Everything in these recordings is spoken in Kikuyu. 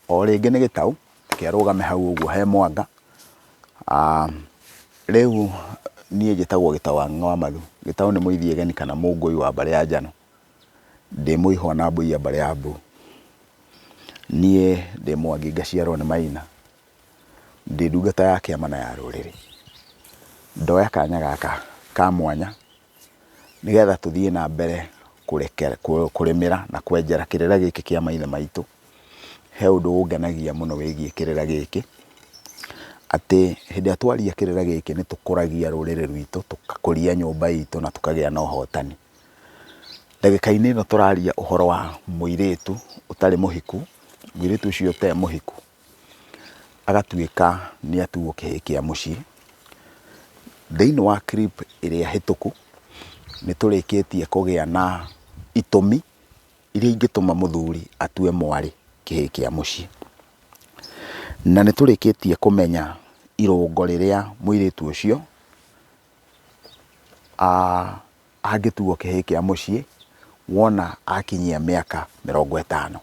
O rĩngĩ nĩ gĩtaũ, reke arũgame hau ũguo he mwanga. Rĩu niĩ njĩtagwo Gĩtaũ wa Ng'ang'a wa Mathu. Gĩtaũ nĩ mũithiĩgeni kana mũngũi wa mbarĩ ya Njano. Ndĩ mũihwa na mbũi ya mbarĩ ya Mbu. Niĩ ndĩ Mwangi ngaciarwo nĩ Maina. Ndĩ ndungata ya kĩama na ya rũrĩrĩ. Ndoya kanya gaka ka mwanya nĩgetha tũthiĩ na mbere kũrĩmĩra na kwenjera kĩrĩra gĩkĩ kĩa maithe maitũ. He ũndũ ũngenagia mũno wĩgiĩ kĩrĩra gĩkĩ, atĩ hĩndĩ ĩrĩa twaria kĩrĩra gĩkĩ nĩ tũkũragia rũrĩrĩ rwitũ, tũgakũria nyũmba itũ na tũkagĩa na ũhotani. Ndagĩka-inĩ ĩno tũraria ũhoro wa mũirĩtu ũtarĩ mũhiku, mũirĩtu ũcio ũtarĩ mũhiku agatuĩka nĩ atuo kĩhĩĩ kĩa mũciĩ. Thĩinĩ wa clip ĩrĩa hĩtũku, nĩ tũrĩkĩtie kũgĩa na itũmi iria ingĩtũma mũthuri atue mwarĩ kĩhĩĩ kĩa mũciĩ. Na nĩ tũrĩkĩtie kũmenya irũngo rĩrĩa mũirĩtu ũcio angĩtuo kĩhĩĩ kĩa mũciĩ wona akinyia mĩaka 50.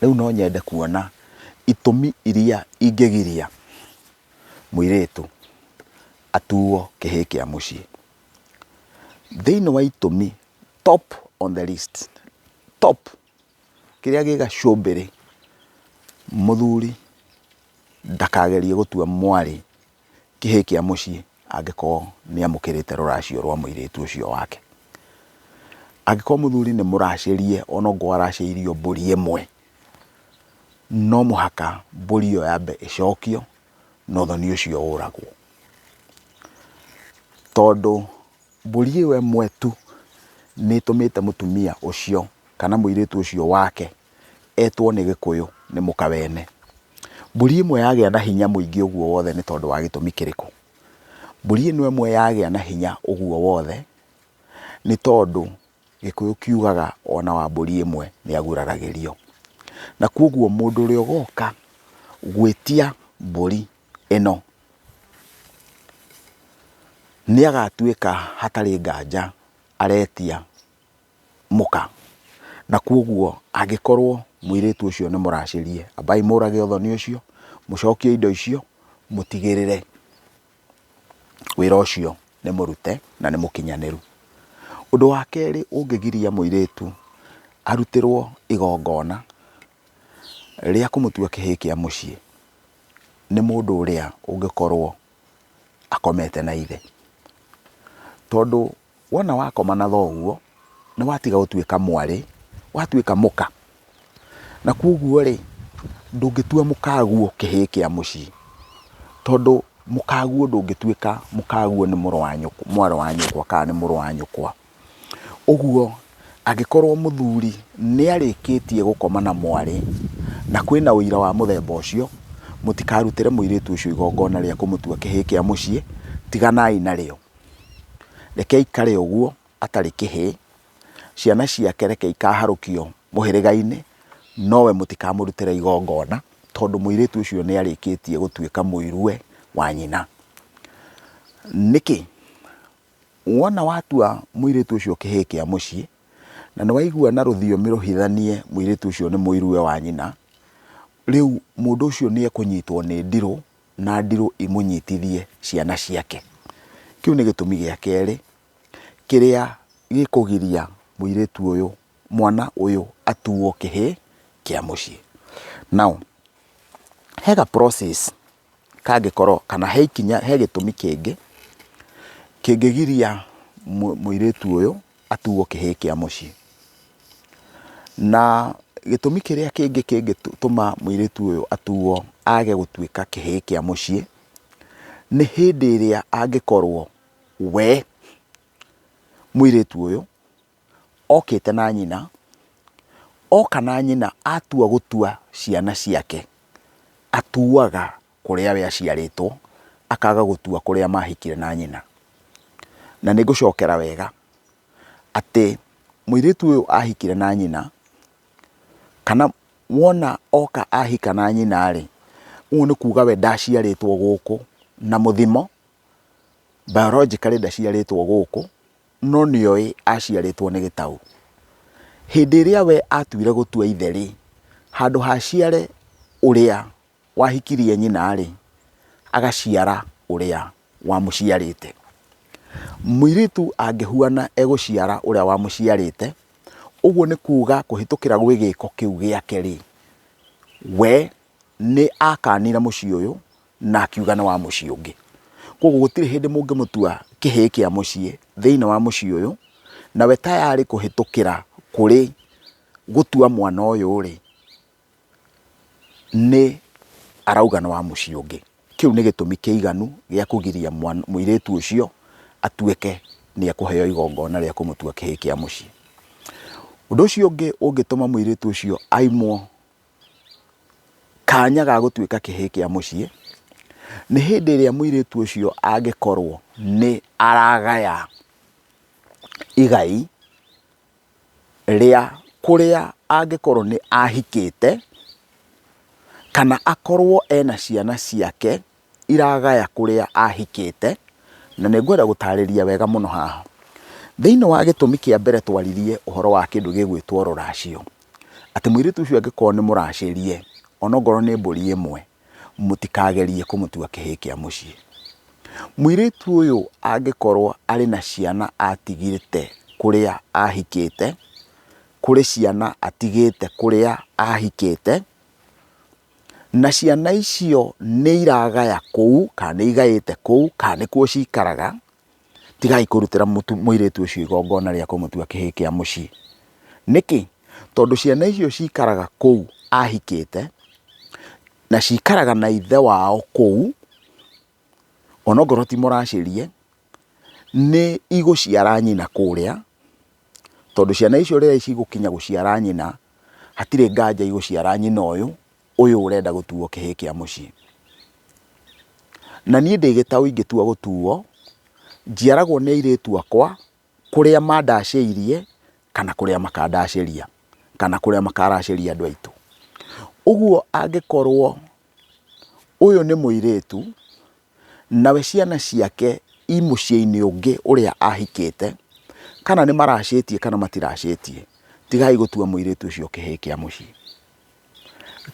Rĩu no nyende kuona itũmi iria ingĩgiria mũirĩtu atuo kĩhĩĩ kĩa mũciĩ. Thĩinĩ wa itũmi top on the list, top, kĩrĩa gĩ gacũmbĩrĩ, mũthuri ndakagerie gũtua mwarĩ kĩhĩĩ kĩa mũciĩ angĩkorwo nĩ amũkĩrĩte rũracio rwa mũirĩtu ũcio wake. Angĩkorwo mũthuri nĩ mũracĩrie ona okorwo aracĩirio mbũri ĩmwe, no mũhaka mbũri ĩyo yambe ĩcokio na ũthoni ũcio ũragwo. Tondũ mbũri ĩyo ĩmwe tu nĩ ĩtũmĩte mũtumia ũcio kana mũirĩtu ũcio wake etwo nĩ Gĩkũyũ nĩ mũka wene. Mbũri ĩmwe yagĩa na hinya mũingĩ ũguo wothe nĩ tondũ wa gĩtũmi kĩrĩkũ? Mbũri ĩno ĩmwe yagĩa na hinya ũguo wothe nĩ tondũ Gĩkũyũ kiugaga ona wa mbũri ĩmwe nĩ aguraragĩrio. Na koguo mũndũ ũrĩa ũgoka gwĩtia mbũri ĩno nĩ agatuĩka hatarĩ nganja aretia mũka. Na koguo angĩkorwo mũirĩtu ũcio nĩ mũracĩrie, ambai mũrage ũthoni ũcio, mũcokie indo icio, mũtigĩrĩre wĩra ũcio nĩ mũrute na nĩ mũkinyanĩru. Ũndũ wa kerĩ ũngĩgiria mũirĩtu arutĩrwo igongona rĩa kũmũtua kĩhĩĩ kĩa mũciĩ, nĩ mũndũ ũrĩa ũngĩkorwo akomete na ithe. Tondũ wona wakoma na thoguo, nĩ watiga gũtuĩka mwarĩ, watuĩka mũka. Na koguo rĩ, ndũngĩtua mũkaguo kĩhĩĩ kĩa mũciĩ, tondũ mũkaguo ndũngĩtuĩka mũkaguo nĩ mũrũ wa nyũkwa, mwarĩ wa nyũkwa kana nĩ mũrũ wa nyũkwa. Ũguo angĩkorwo mũthuri nĩ arĩkĩtie gũkoma na mwarĩ, na kwĩna ũira wa mũthemba ũcio, mũtikarutĩre mũirĩtu ũcio igongona rĩa kũmũtua kĩhĩĩ kĩa mũciĩ, tiganai narĩo. Reke aikare ũguo atarĩ kĩhĩĩ, ciana ciake reke ikaharũkio mũhĩrĩga-inĩ, nowe mũtikamũrutĩre igongona, tondũ mũirĩtu ũcio nĩ arĩkĩtie gũtuĩka mũiruwe wa nyina. Nĩkĩ? Wona watua mũirĩtu ũcio kĩhĩĩ kĩa mũciĩ, na nĩ waigua na rũthiomi rũhithanie mũirĩtu ũcio nĩ mũiruwe wa nyina, rĩu mũndũ ũcio nĩ ekũnyitwo nĩ ndirũ na ndirũ imũnyitithie ciana ciake. Kĩu nĩ gĩtũmi gĩa kerĩ kĩrĩa gĩkũgiria mũirĩtu ũyũ, mwana ũyũ atuo kĩhĩĩ kĩa mũciĩ. Now, he ga process kangĩkorwo kana he ikinya, he gĩtũmi kĩngĩ kĩngĩgiria mũirĩtu ũyũ atuo kĩhĩĩ kĩa mũciĩ. Na gĩtũmi kĩrĩa kĩngĩ kĩngĩtũma mũirĩtu ũyũ atuo age gũtuĩka kĩhĩĩ kĩa mũciĩ, nĩ hĩndĩ ĩrĩa angĩkorwo we mũirĩtu ũyũ okĩte na nyina, oka na nyina atua gũtua ciana ciake, atuaga kũrĩa we aciarĩtwo, akaga gũtua kũrĩa mahikire na nyina. Na nĩ ngũcokera wega, atĩ mũirĩtu ũyũ ahikire na nyina, kana wona oka ahika na nyina rĩ, ũguo nĩ kuga we ndaciarĩtwo gũkũ na mũthimo, biologically ndaciarĩtwo gũkũ, no nĩoĩ aciarĩtwo nĩ gĩtaũ. Hĩndĩ ĩrĩa we atuire gũtua ithe rĩ, Handũ ha aciare ũrĩa wahikirie nyina-rĩ, agaciara ũrĩa wamũciarĩte. Mũirĩtu angĩhuana egũciara ũrĩa wamũciarĩte, ũguo nĩ kuga kũhĩtũkĩra gwĩ gĩko kĩu gĩake-rĩ, we nĩ akanire mũciĩ ũyũ na akiuga nĩ wa mũciĩ ũngĩ. Koguo gũtirĩ hĩndĩ mũngĩmũtua kĩhĩĩ kĩa mũciĩ thĩinĩ wa mũciĩ ũyũ, nawe tayarĩ kũhĩtũkĩra kũrĩ gũtua mwana ũyũ-rĩ, nĩ arauga nĩ wa mũciĩ ũngĩ. Kĩu nĩ gĩtũmi kĩiganu gĩa kũgiria mũirĩtu ũcio atuĩke nĩ ekũheo igongona rĩa kũmũtua kĩhĩĩ kĩa mũciĩ. Ũndũ ũcio ũngĩ ũngĩtũma mũirĩtu ũcio aimwo kanya ga gũtuĩka kĩhĩĩ kĩa mũciĩ, nĩ hĩndĩ ĩrĩa mũirĩtu ũcio angĩkorwo nĩ aragaya igai rĩa kũrĩa angĩkorwo nĩ ahikĩte, kana akorwo ena ciana ciake iragaya kũrĩa ahikĩte, na nĩ ngwenda gũtarĩria wega mũno haha. Thĩinĩ wa gĩtũmi kĩa mbere twaririe ũhoro wa kĩndũ gĩgwĩtwo rũracio, atĩ mũirĩtu ũcio angĩkorwo nĩ mũracĩrie, onokorwo nĩ mbũri ĩmwe, mũtikagerie kũmũtua kĩhĩĩ kĩa mũciĩ. Mũirĩtu ũyũ angĩkorwo arĩ na ciana atigĩte kũrĩa ahikĩte, kũrĩ ciana atigĩte kũrĩa ahikĩte, na ciana icio nĩ iragaya kũu, kana nĩ igaĩte kũu, kana nĩkuo cikaraga, tigai kũrutĩra mũirĩtu ũcio igongona rĩa kũmũtua kĩhĩĩ kĩa mũciĩ. Nĩkĩ? Tondũ ciana icio cikaraga kũu ahikĩte, na cikaraga na ithe wao kũu, onokorwo ti mũracĩrie, nĩ igũciara nyina kũrĩa, tondũ ciana icio rĩrĩa cigũkinya gũciara nyina, hatirĩ nganja igũciara nyina ũyũ, ũyũ ũrenda gũtuo kĩhĩĩ kĩa mũciĩ. Na niĩ ndĩ gĩtaũ ingĩtua gũtuo, njiaragwo nĩ airĩtu akwa kũrĩa mandacĩirie kana kũrĩa makandacĩria, kana kũrĩa makaracĩria andũ aitũ. Ũguo angĩkorwo ũyũ nĩ mũirĩtu, nawe ciana ciake i mũciĩ-inĩ ũngĩ ũrĩa ahikĩte, kana nĩ maracĩtie kana matiracĩtie, tigai gũtua mũirĩtu ũcio kĩhĩĩ kĩa mũciĩ.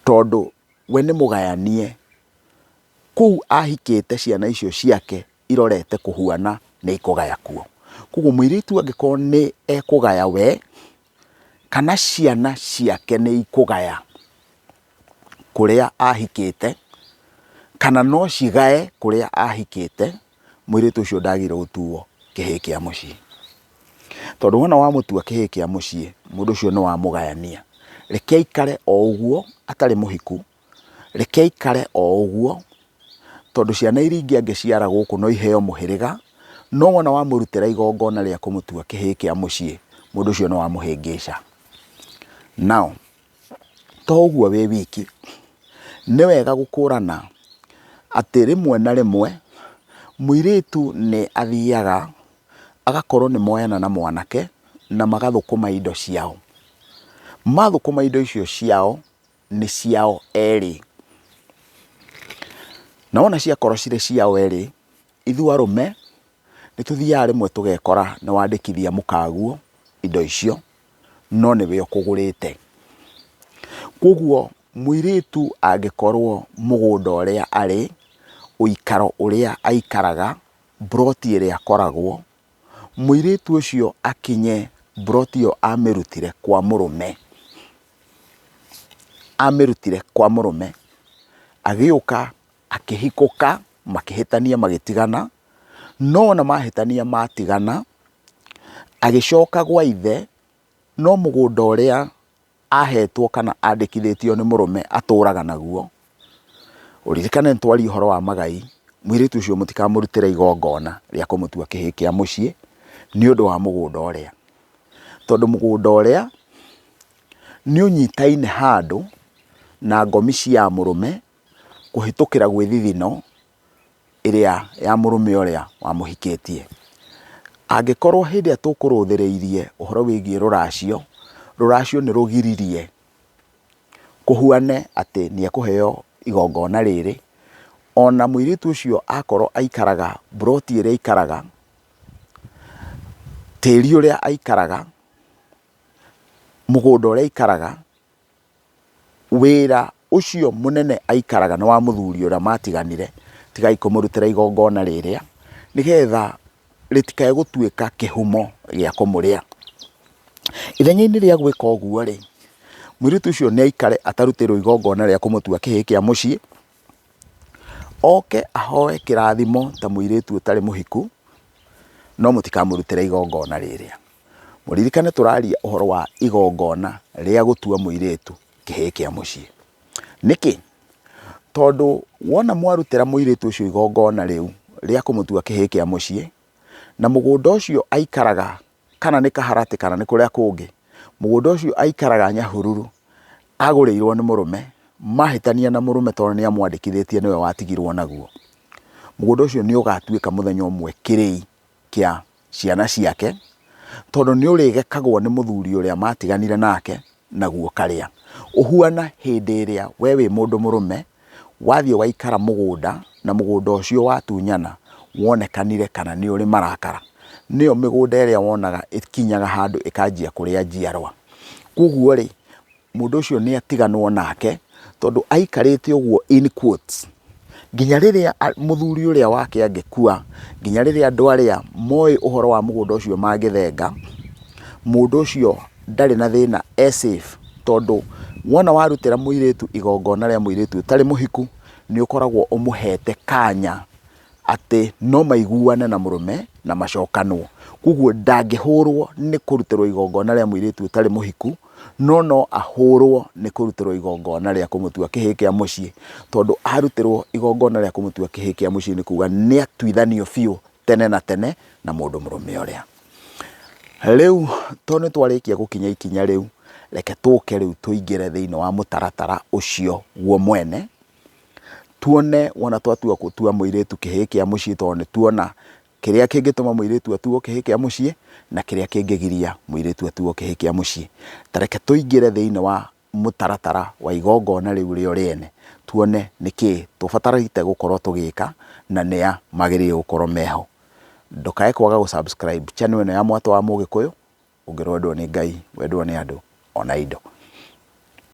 Tondũ we nĩ mũgayanie, kũu ahikĩte ciana icio ciake irorete kũhuana nĩ ikũgaya kuo. Koguo mũirĩtu angĩkorwo nĩ ekũgaya we, kana ciana ciake nĩ ikũgaya kũrĩa ahikĩte, kana no cigae kũrĩa ahikĩte, mũirĩtu ũcio ndagĩrĩirwo gũtuo kĩhĩĩ kĩa mũciĩ. Tondũ wona wamũtua kĩhĩĩ kĩa mũciĩ, mũndũ ũcio nĩ wamũgayania. Reke aikare o ũguo atarĩ mũhiku, reke aikare o ũguo, tondũ ciana iria ingĩ angĩciara gũkũ no iheo mũhĩrĩga, no wona wamũrutĩra igongona rĩa kũmũtua kĩhĩĩ kĩa mũciĩ, mũndũ ũcio nĩ wamũhĩngĩca. Now, to ũguo wĩ wiki, nĩ wega gũkũrana atĩ rĩmwe na rĩmwe mũirĩtu nĩ athiaga agakorwo nĩ moyana na mwanake na magathũkũma indo ciao. Mathũkũma indo icio ciao nĩ ciao erĩ. Na wona ciakorwo cirĩ ciao erĩ, ithuĩ arũme nĩ tũthiaga rĩmwe tũgekora nĩ wandĩkithia mũkaguo indo icio, no nĩwe ũkũgũrĩte. Koguo mũirĩtu angĩkorwo mũgũnda ũrĩa arĩ, ũikaro ũrĩa aikaraga, mburoti ĩrĩa akoragwo, mũirĩtu ũcio akinye mburoti ĩyo amĩrutire kwa mũrũme, amĩrutire kwa mũrũme, agĩũka akĩhikũka, makĩhĩtania magĩtigana, no ona mahĩtania matigana, agĩcoka gwa ithe, no mũgũnda ũrĩa ahetwo kana andĩkithĩtio nĩ mũrũme atũraga naguo, ũririkane nĩ twaria ũhoro wa magai, mũirĩtu ũcio mũtikamũrutĩre igongona rĩa kũmũtua kĩhĩĩ kĩa mũciĩ, nĩ ũndũ wa mũgũnda ũrĩa. Tondũ mũgũnda ũrĩa nĩ ũnyitaine handũ na ngomi cia mũrũme kũhĩtũkĩra gwĩ thithino ĩrĩa ya mũrũme ũrĩa wamũhikĩtie. Angĩkorwo hĩndĩ ĩrĩa tũkũrũthĩrĩirie ũhoro wĩgiĩ rũracio, rũracio nĩ rũgiririe kũhuane atĩ nĩ ekũheo igongona rĩrĩ, ona mũirĩtu ũcio akorwo aikaraga mburoti ĩrĩa aikaraga, tĩri ũrĩa aikaraga, mũgũnda ũrĩa aikaraga, Wĩra ũcio mũnene aikaraga nĩ wa mũthuri ũrĩa matiganire, tigai kũmũrutĩra igongona rĩrĩa, nĩgetha rĩtikae gũtuĩka kĩhumo gĩa kũmũrĩa. Ithenya-inĩ rĩa gwĩka ũguo rĩ, mũirĩtu ũcio nĩ aikare atarutĩirwo igongona rĩa kũmũtua kĩhĩĩ kĩa mũciĩ, oke ahoe kĩrathimo ta mũirĩtu ũtarĩ mũhiku, no mũtikamũrutĩre igongona rĩrĩa. Mũririkane tũraria ũhoro wa igongona rĩa gũtua mũirĩtu kĩhĩĩ kĩa mũciĩ. Nĩkĩ? Tondũ wona mwarutĩra mũirĩtu ũcio igongona rĩu rĩa kũmũtua kĩhĩĩ kĩa mũciĩ, na mũgũnda ũcio aikaraga kana nĩ Kaharatĩ kana nĩ kũrĩa kũngĩ, mũgũnda ũcio aikaraga Nyahururu, agũrĩirwo nĩ mũrũme, mahĩtania na mũrũme tondũ nĩ amwandĩkithĩtie nĩwe watigirwo naguo, mũgũnda ũcio nĩ ũgatuĩka mũthenya ũmwe kĩrĩi kĩa ciana ciake, tondũ nĩ ũrĩgekagwo nĩ mũthuri ũrĩa matiganire nake naguo karĩa. Ũhuana hĩndĩ ĩrĩa we wĩ mũndũ mũrũme, wathiĩ waikara mũgũnda, na mũgũnda ũcio watunyana, wonekanire kana nĩ ũrĩ marakara. Nĩyo mĩgũnda ĩrĩa wonaga ĩkinyaga handũ ĩkanjia kũrĩa njiarwa. Koguo rĩ, mũndũ ũcio nĩ atiganwo nake, tondũ aikarĩte ũguo in quotes, nginya rĩrĩa mũthuri ũrĩa wake angĩkua, nginya rĩrĩa andũ arĩa moĩ ũhoro wa mũgũnda ũcio mangĩthenga, mũndũ ũcio ndarĩ na thĩna e safe, tondũ wona warutĩra mũirĩtu igongona rĩa mũirĩtu ũtarĩ mũhiku, nĩ ũkoragwo ũmũhete kanya atĩ no maiguane na mũrũme na macokanwo. Koguo ndangĩhũrwo nĩ kũrutĩrwo igongona rĩa mũirĩtu ũtarĩ mũhiku, no no ahũrwo nĩ kũrutĩrwo igongona rĩa kũmũtua kĩhĩĩ kĩa mũciĩ, tondũ arutĩrwo igongona rĩa kũmũtua kĩhĩĩ kĩa mũciĩ nĩ kuga nĩ atuithanio biũ tene na tene na mũndũ mũrũme ũrĩa. Rĩu tondũ nĩ twarĩkia gũkinya ikinya rĩu, reke tũke rĩu tũingĩre thĩinĩ wa mũtaratara ũcio guo mwene, tuone wona twatua gũtua mũirĩtu kĩhĩĩ kĩa mũciĩ tondũ nĩ tuona kĩrĩa kĩngĩtũma mũirĩtu atuo kĩhĩĩ kĩa mũciĩ na kĩrĩa kĩngĩgiria mũirĩtu atuo kĩhĩĩ kĩa mũciĩ. Ta reke tũingĩre thĩinĩ wa mũtaratara wa igongona rĩu rĩo rĩene tuone nĩkĩ tũbatarĩte gũkorwo tũgĩka na nĩa magĩrĩire gũkorwo meho. Ndũkae kwaga gũ subscribe channel ĩno ya Mwatũ wa Mũgĩkũyũ ũngĩrwendwo nĩ Ngai, wendwo nĩ andũ ona indo.